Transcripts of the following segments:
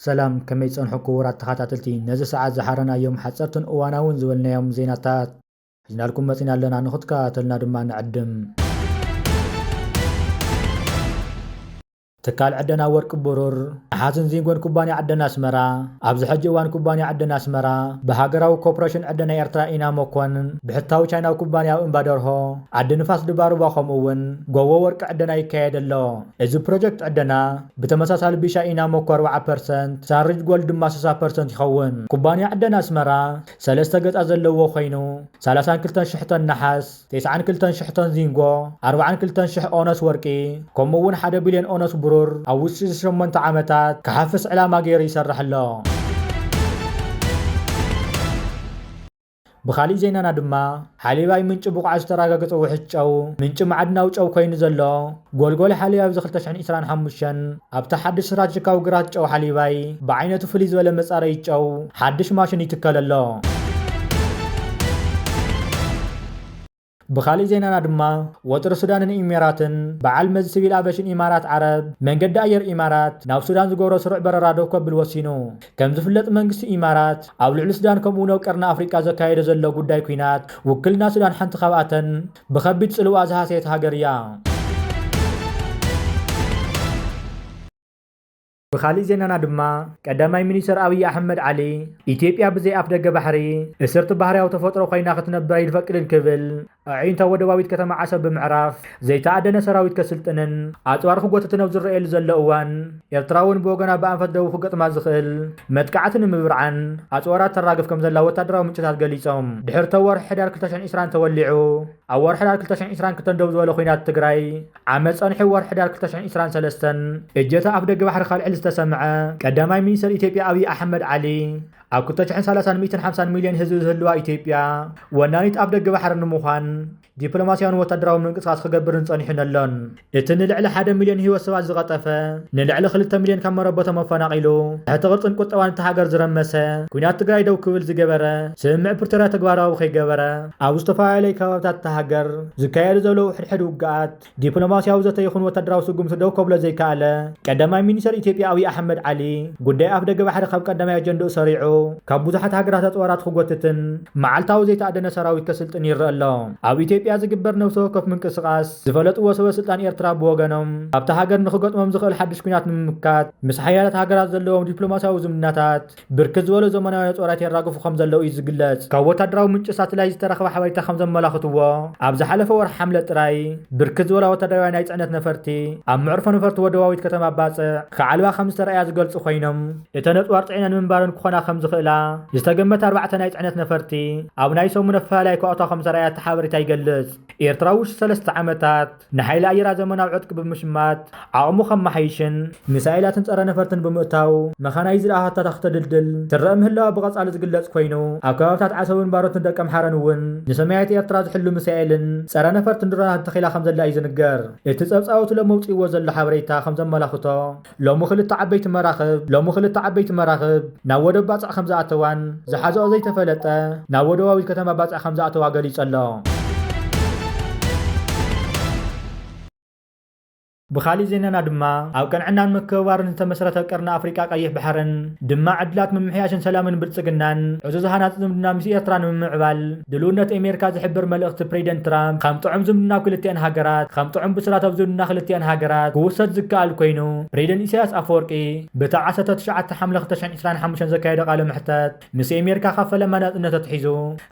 ሰላም፣ ከመይ ጸንሑ ክቡራት ተኸታተልቲ? ነዚ ሰዓት ዝሓረናዮም ሓጸርትን እዋናውን ዝበልናዮም ዜናታት ሒዝናልኩም መጺና ኣለና፣ ንኽትከታተልና ድማ ንዕድም። ትካል ዕደና ወርቂ ብሩር፣ ነሓስን ዚንጎን ኩባንያ ዕደና ኣስመራ፣ ኣብዚ ሕጂ እዋን ኩባንያ ዕደና ኣስመራ ብሃገራዊ ኮርፖሬሽን ዕደና ኤርትራ ኢናሞኮን ብሕታዊ ቻይናዊ ኩባንያ ኣብ እምባ ደርሆ፣ ዓዲ ንፋስ ድባርባ ከምኡ እውን ጎቦ ወርቂ ዕደና ይካየድ ኣሎ። እዚ ፕሮጀክት ዕደና ብተመሳሳሊ ብሻ ኢናሞኮ ኣርብዓ ፐርሰንት፣ ሳንሪጅ ጎልድ ድማ ስሳ ፐርሰንት ይኸውን። ኩባንያ ዕደና ኣስመራ ሰለስተ ገጻት ዘለዎ ኮይኑ፣ ሰላሳን ክልተን ሽሕ ቶን ነሓስ፣ ተስዓን ክልተን ሽሕ ቶን ዚንጎ፣ ኣርባዓን ክልተን ሽሕ ኦነስ ወርቂ፣ ከምኡ እውን ሓደ ቢልዮን ኦነስ ብሩር ኣብ ውሽጢ ሸሞንተ ዓመታት ክሓፍስ ዕላማ ገይሩ ይሰርሕ ኣሎ። ብኻሊእ ዜናና ድማ፣ ሓሊባይ ምንጪ ብቑዓት ዝተረጋገጸ ውሕጅ ጨው፣ ምንጪ ማዕድናዊ ጨው ኮይኑ ዘሎ፣ ጎልጎል ሓሊባይ ኣብዚ ክልተ ሽሕን ዕስራን ሓሙሽተን ኣብቲ ሓድሽ ስትራቴጂካዊ ግራት ጨው ሓሊባይ ብዓይነቱ ፍልይ ዝበለ መጻረዪ ጨው ሓድሽ ማሽን ይትከል ኣሎ። ብኻሊእ ዜናና ድማ፣ ወጥሪ ሱዳንን ኢሚራትን፣ በዓል መዚ ሲቪል ኣቬሽን ኢማራት ዓረብ፣ መንገዲ ኣየር ኢማራት ናብ ሱዳን ዝገብሮ ስሩዕ በረራ ደው ከብል ወሲኑ። ከም ዝፍለጥ መንግስቲ ኢማራት ኣብ ልዕሊ ሱዳን ከምኡ እውን ኣብ ቀርኒ ኣፍሪቃ ዘካየዶ ዘሎ ጉዳይ ኲናት ውክልና ሱዳን ሓንቲ ካብኣተን ብኸቢድ ጽልዋ ዝሃሰየት ሃገር እያ። ብኻሊእ ዜናና ድማ ቀዳማይ ሚኒስተር ኣብይ ኣሕመድ ዓሊ ኢትዮጵያ ብዘይ ኣፍ ደገ ባሕሪ እስርቲ ባህርያዊ ተፈጥሮ ኮይና ክትነብር ኣይንፈቅድን ክብል ኣዒንታ ወደባዊት ከተማ ዓሰብ ብምዕራፍ ዘይተኣደነ ሰራዊት ከስልጥንን ኣጽዋር ክጎትትን ኣብ ዝረኣየሉ ዘሎ እዋን፣ ኤርትራ እውን ብወገና ብኣንፈት ደቡብ ክገጥማ ዝኽእል መጥቃዕቲ ንምብርዓን ኣጽዋራት ተራግፍ ከም ዘላ ወታደራዊ ምንጭታት ገሊጾም። ድሕሪ እቶ ወርሒ ሕዳር ክልተ ሽሕን ዕስራን ተወሊዑ፣ ኣብ ወርሒ ሕዳር ክልተ ሽሕን ዕስራን ክልተን ደው ዝበለ ኲናት ትግራይ ዓመት ጸኒሑ፣ ወርሒ ሕዳር ክልተ ሽሕን ዕስራን ሰለስተን እጀታ ኣፍ ደገ ባሕሪ ከልዕል ዝተሰምዐ ቀዳማይ ሚኒስተር ኢትዮጵያ ኣብይ ኣሕመድ ዓሊ፣ ኣብ ክልተ ሽሕን ሰላሳን ሚእትን ሓምሳን ሚልዮን ህዝቢ ዝህልዋ ኢትዮጵያ፣ ወናኒት ኣፍ ደገ ባሕሪ ንምዃን ዲፕሎማስያውን ወታደራዊ ምንቅስቃስ ክገብርን ጸኒሑን ኣሎን። እቲ ንልዕሊ ሓደ ሚልዮን ህይወት ሰባት ዝቐጠፈ፣ ንልዕሊ ክልተ ሚልዮን ካብ መረበቶም ኣፈናቒሉ፣ ትሕቲ ቅርጽን ቁጠባን እታ ሃገር ዝረመሰ፣ ኲናት ትግራይ ደው ክብል ዝገበረ፣ ስምምዕ ፕሪቶርያ ተግባራዊ ከይገበረ፣ ኣብ ዝተፈላለዩ ከባብታት እታ ሃገር ዝካየዱ ዘለዉ ሕድሕድ ውግኣት፣ ዲፕሎማስያዊ ዘተ ይኹን ወታደራዊ ስጉምቲ ደው ከብሎ ዘይከኣለ ቀዳማይ ሚኒስተር ኢትዮጵያ ኣብይ ኣሕመድ ዓሊ፣ ጉዳይ ኣፍ ደገ ባሕሪ ካብ ቀዳማይ ኣጀንድኡ ሰሪዑ፣ ካብ ብዙሓት ሃገራት ኣጽዋራት ክጎትትን መዓልታዊ ዘይተኣደነ ሰራዊት ከስልጥን ይረአ ኣሎ። ኣብ ኢትዮጵያ ዝግበር ነፍሲ ወከፍ ምንቅስቓስ ዝፈለጥዎ ሰበ ስልጣን ኤርትራ ብወገኖም፣ ኣብታ ሃገር ንኽገጥሞም ዝኽእል ሓድሽ ኲናት ንምምካት፣ ምስ ሓያላት ሃገራት ዘለዎም ዲፕሎማስያዊ ዝምድናታት ብርክት ዝበሉ ዘመናውያን ኣጽዋራት የራግፉ ከም ዘለዉ እዩ ዝግለጽ። ካብ ወታደራዊ ምንጪ ሳተላይት ዝተረኽበ ሓበሬታ ከም ዘመላኽትዎ፣ ኣብ ዝሓለፈ ወርሒ ሓምለ ጥራይ፣ ብርክት ዝበላ ወታደራውያን ናይ ጽዕነት ነፈርቲ ኣብ መዕርፎ ነፈርቲ ወደባዊት ከተማ ባጽዕ ክዓልባ ከም ዝተረኣያ ዝገልጹ ኮይኖም፣ እተን ኣጽዋር ጽዒነን ምንባረን ክኾና ከም ዝኽእላ ዝተገመተ ኣርባዕተ ናይ ጽዕነት ነፈርቲ ኣብ ናይ ሰሙን ኣፈላላይ ክኣትዋ ከም ዝተረኣያ እቲ ሓበሬታ ይገልጽ። ኤርትራ ውሽጢ ሰለስተ ዓመታት ንሓይሊ ኣየራ ዘመናዊ ዕጥቂ ብምሽማት ዓቕሙ ከመሓይሽን ሚሳይላትን ጸረ ነፈርትን ብምእታው መኻናይዝድ ኣሃታት ክተድልድል ትረአ ምህላዋ ብቐጻሊ ዝግለጽ ኮይኑ፣ ኣብ ከባብታት ዓሰብን ባሮትን ደቀምሓረን እውን ንሰማያዊት ኤርትራ ዝሕሉ ሚሳኤልን ጸረ ነፈርትን ድሮናትን ተኺላ ከም ዘላ እዩ ዝንገር። እቲ ጸብጻብ እቲ ሎሚ ኣውጺእዎ ዘሎ ሓበሬታ ከም ዘመላኽቶ፣ ሎሚ ክልተ ዓበይቲ መራኽብ፣ ሎሚ ክልተ ዓበይቲ መራኽብ ናብ ወደብ ባጽዕ ከም ዝኣተዋን ዝሓዘኦ ዘይተፈለጠ ናብ ወደባዊት ከተማ ባጽዕ ከም ዝኣተዋ ገሊጹ ኣሎ። ብኻሊእ ዜናና ድማ፣ ኣብ ቅንዕናን ምክብባርን ዝተመስረተ ቀርኒ ኣፍሪቃ ቀይሕ ባሕርን ድማ ዕድላት ምምሕያሽን ሰላምን ብልጽግናን ዕዙዝ ሃናጺ ዝምድና ምስ ኤርትራ ንምምዕባል ድልውነት ኣሜሪካ ዝሕብር መልእኽቲ ፕሬዚደንት ትራምፕ ከም ጥዑም ዝምድና ኣብ ክልቲኣን ሃገራት፣ ከም ጥዑም ብስራት ኣብ ዝምድና ክልቲኣን ሃገራት ክውሰድ ዝከኣል ኮይኑ፣ ፕሬዚደንት ኢሳያስ ኣፈወርቂ ብተዓሰርተ ትሽዓተ ሓምለ ክልተ ሽሕን ዕስራን ሓሙሽተን ዘካየዶ ቃለ መሕተት፣ ምስ ኣሜሪካ ካብ ፈለማ ናጽነት ኣትሒዙ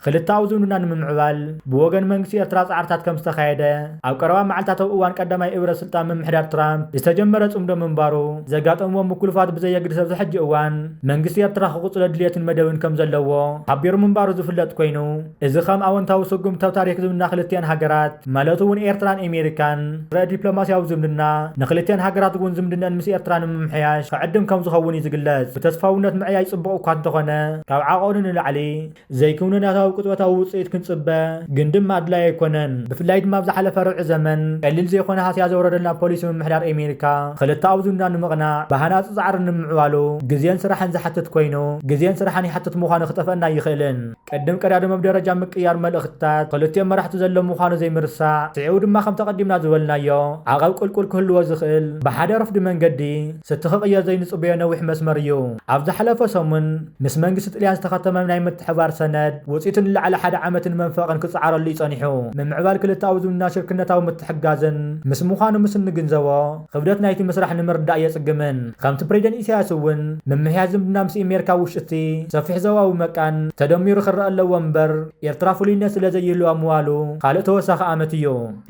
ክልተኣዊ ዝምድና ንምምዕባል ብወገን መንግስቲ ኤርትራ ጻዕርታት ከም ዝተኻየደ ኣብ ቀረባ መዓልታት ኣብ እዋን ቀዳማይ እብረ ስልጣን ምምሕዳር ትራምፕ ዝተጀመረ ጽምዶ ምንባሩ፣ ዘጋጠምዎ ምኩልፋት ብዘየግድስ ኣብዚ ሕጂ እዋን መንግስቲ ኤርትራ ክቕጽሎ ድልየትን መደብን ከም ዘለዎ ሓቢሩ ምንባሩ ዝፍለጥ ኮይኑ፣ እዚ ከም ኣወንታዊ ስጉምቲ ኣብ ታሪክ ዝምድና ክልቲኣን ሃገራት፣ ማለት እውን ኤርትራን ኣሜሪካን፣ ዝረአ ዲፕሎማስያዊ ዝምድና፣ ንክልቲኣን ሃገራት እውን ዝምድነን ምስ ኤርትራ ንምምሕያሽ ክዕድም ከም ዝኸውን እዩ ዝግለጽ። ብተስፋውነት ምዕያይ ጽቡቕ እኳ እንተኾነ፣ ካብ ዓቐኑ ንላዕሊ ዘይክውንነታዊ ቅጽበታዊ ውጽኢት ክንጽበ ግን ድማ ኣድላዪ ኣይኮነን። ብፍላይ ድማ ኣብ ዝሓለፈ ርብዒ ዘመን ቀሊል ዘይኮነ ሃስያ ዘውረደልና ፖሊሲ ስቴትስ ምምሕዳር ኣሜሪካ ክልተኣዊ ዝምድና ንምቕናዕ ብሃናጺ ጻዕሪ ንምምዕባሉ ግዜን ስራሕን ዝሓትት ኮይኑ፣ ግዜን ስራሕን ይሓትት ምዃኑ ክጠፍአና ኣይኽእልን። ቅድም ቀዳድም ኣብ ደረጃ ምቅያር መልእኽትታት ክልቲኦም መራሕቲ ዘሎ ምዃኑ ዘይምርሳዕ፣ ስዒቡ ድማ ከምቲ ኣቐዲምና ዝበልናዮ ዓቐብ ቁልቁል ክህልዎ ዝኽእል ብሓደ ረፍዲ መንገዲ ስቲ ክቕየር ዘይንጽበዮ ነዊሕ መስመር እዩ። ኣብ ዝሓለፈ ሰሙን ምስ መንግስቲ ጥልያን ዝተኸተመ ናይ ምትሕባር ሰነድ ውጽኢቱ ንላዕሊ ሓደ ዓመትን መንፈቕን ክጸዓረሉ እዩ ጸኒሑ። ምምዕባል ክልተኣዊ ዝምድና ሽርክነታዊ ምትሕጋዝን ምስ ምዃኑ ምስ እንግንዘቦ፣ ክብደት ናይቲ ምስራሕ ንምርዳእ የጽግምን። ከምቲ ፕሬዚደንት ኢሳያስ እውን፣ ምምሕያሽ ዝምድና ምስ ኣሜሪካ ኣብ ውሽጢ እቲ ሰፊሕ ዞባዊ መቃን ተደሚሩ ክረአ ኣለዎ እምበር፣ ኤርትራ ፍሉይነት ስለ ዘይህልዋ ምዋሉ ካልእ ተወሳኺ ኣመት እዩ።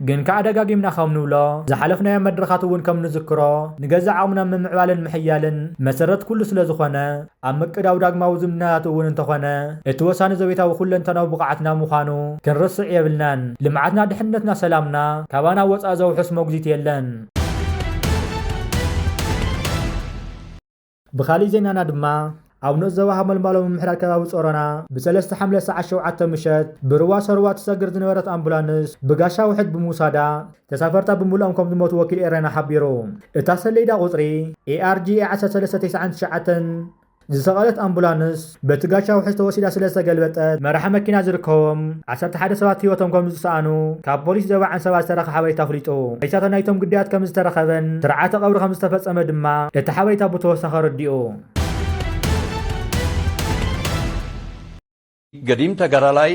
ግን ከኣ ደጋጊምና ከም ንብሎ፣ ዝሓለፍናዮ መድረኻት እውን ከም ንዝክሮ፣ ንገዛእ ዓቕምና ምምዕባልን ምሕያልን መሰረት ኩሉ ስለ ዝኾነ፣ ኣብ ምቅዳው ዳግማዊ ዝምድናታት እውን እንተኾነ፣ እቲ ወሳኒ ዘቤታዊ ኩለንተናዊ ብቕዓትና ምዃኑ ክንርስዕ የብልናን። ልምዓትና፣ ድሕነትና፣ ሰላምና ካባና ወጻኢ ዘውሕስ መጉዚት የለን። ብኻሊእ ዜናና ድማ፣ ኣብ ንኡስ ዞባ ሃመልማሎ ምምሕዳር ከባቢ ጾሮና፣ ብሰለስተ ሓምለ ሰዓት ሸውዓተ ምሸት፣ ብሩባ ሰሩዋ ትሰግር ዝነበረት ኣምቡላንስ ብጋሻ ውሕድ ብምውሳዳ፣ ተሳፈርታ ብምልኦም ከም ዝሞቱ ወኪል ኤረና ሓቢሩ። እታ ሰሌዳ ቁጽሪ ኤ ኣር ጂ ኤ ዓሰርተ ሰለስተ ተስዓን ትሽዓተን ዝሰቐለት ኣምቡላንስ በቲ ጋሻ ውሕጅ ተወሲዳ ስለ ዝተገልበጠት፣ መራሒ መኪና ዝርከቦም ዓሰርተ ሓደ ሰባት ህይወቶም ከም ዝሰኣኑ ካብ ፖሊስ ዞባ ዓንሰባ ዝተረኸ ሓበሬታ ኣፍሊጡ። ሬሳታት ናይቶም ግዳያት ከም ዝተረኸበን ስርዓተ ቀብሪ ከም ዝተፈጸመ ድማ እቲ ሓበሬታ ብተወሳኺ ኣረዲኡ። ገዲም ተጋዳላይ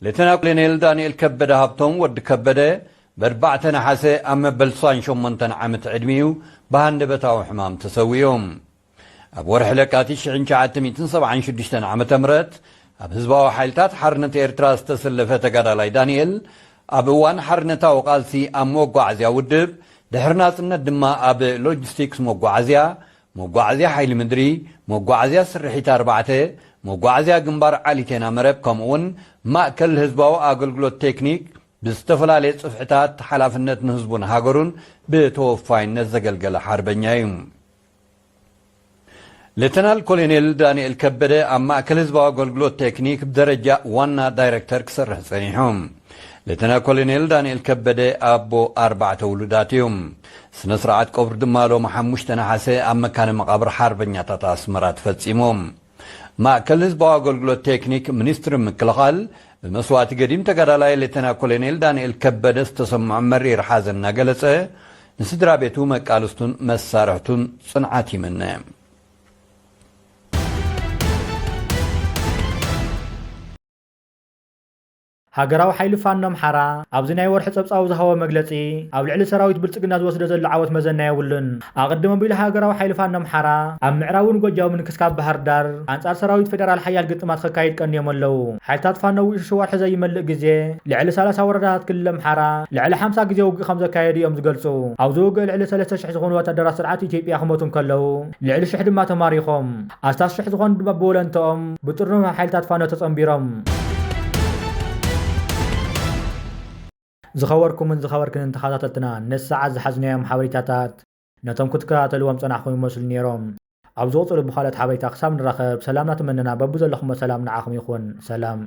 ሌተና ኮሎኔል ዳንኤል ከበደ ሃብቶም፣ ወዲ ከበደ፣ ብ ኣርባዕተ ነሓሰ ኣብ መበል ስሳን ሸሞንተን ዓመት ዕድሚኡ ብሃንደበታዊ ሕማም ተሰዊኡ። ኣብ ወርሒ ለካቲት ሽሕን ትሽዓተ ሚእትን ሰብዓን ሽዱሽተን ዓመተ ምህረት ኣብ ህዝባዊ ሓይልታት ሓርነት ኤርትራ ዝተሰለፈ ተጋዳላይ ዳንኤል፣ ኣብ እዋን ሓርነታዊ ቃልሲ ኣብ መጓዓዝያ ውድብ፣ ድሕሪ ናጽነት ድማ ኣብ ሎጂስቲክስ መጓዓዝያ፣ መጓዓዝያ ሓይሊ ምድሪ፣ መጓዓዝያ ስርሒት ኣርባዕተ፣ መጓዓዝያ ግንባር ዓሊቴና መረብ፣ ከምኡውን ማእከል ህዝባዊ ኣገልግሎት ቴክኒክ ብዝተፈላለየ ጽፍሕታት ሓላፍነት ንህዝቡን ሃገሩን ብተወፋይነት ዘገልገለ ሓርበኛ እዩ። ሌተናል ኮሎኔል ዳንኤል ከበደ ኣብ ማእከል ህዝባዊ ኣገልግሎት ቴክኒክ ብደረጃ ዋና ዳይረክተር ክሰርሕ ጸኒሑ። ሌተና ኮሎኔል ዳንኤል ከበደ ኣቦ ኣርባዕተ ውሉዳት እዩ። ስነ ስርዓት ቀብሩ ድማ ሎሚ ሓሙሽተ ነሓሰ ኣብ መካነ መቓብር ሓርበኛታት ኣስመራ ተፈጺሙ። ማእከል ህዝባዊ ኣገልግሎት ቴክኒክ ሚኒስትሪ ምክልኻል፣ ብመስዋእቲ ገዲም ተጋዳላይ ሌተና ኮሎኔል ዳንኤል ከበደ ዝተሰምዖ መሪር ሓዘን እናገለጸ፣ ንስድራ ቤቱ፣ መቃልስቱን መሳርሕቱን ጽንዓት ይምነ። ሃገራዊ ሓይሊ ፋኖ ኣምሓራ ኣብዚ ናይ ወርሒ ጸብጻቡ ዝሃቦ መግለጺ፣ ኣብ ልዕሊ ሰራዊት ብልጽግና ዝወስዶ ዘሎ ዓወት መዘና የብሉን። ኣቐድም ኣቢሉ ሃገራዊ ሓይሊ ፋኖ ኣምሓራ ኣብ ምዕራብን ጎጃምን ክስካብ ባህር ዳር ኣንጻር ሰራዊት ፌደራል ሓያል ግጥማት ከካይድ ቀንዮም ኣለዉ። ሓይልታት ፋኖ ውሽጢ ወርሒ ዘይመልእ ግዜ ልዕሊ ሰላሳ ወረዳታት ክልል ኣምሓራ ልዕሊ ሓምሳ ግዜ ውግእ ከም ዘካየዱ እዮም ዝገልጹ። ኣብዚ ውግእ ልዕሊ ሰለስተ ሽሕ ዝኾኑ ወታደራት ስርዓት ኢትዮጵያ ክሞቱ እንከለዉ፣ ልዕሊ ሽሕ ድማ ተማሪኾም። ኣስታት ሽሕ ዝኾኑ ድማ ብወለንተኦም ብጥርኑፍ ሓይልታት ፋኖ ተጸንቢሮም። ዝኸበርኩምን ዝኸበርክንን ተኸታተልትና፣ ነቲ ሰዓት ዝሓዝናዮም ሓበሬታታት ነቶም ክትከታተልዎም ጸናሕኩም ይመስሉ ነይሮም። ኣብ ዝቕጽሉ ብኻልኦት ሓበሬታ ክሳብ ንራኸብ፣ ሰላምና ትመነና፣ በብዘለኹሞ ሰላም ንዓኹም ይኹን። ሰላም።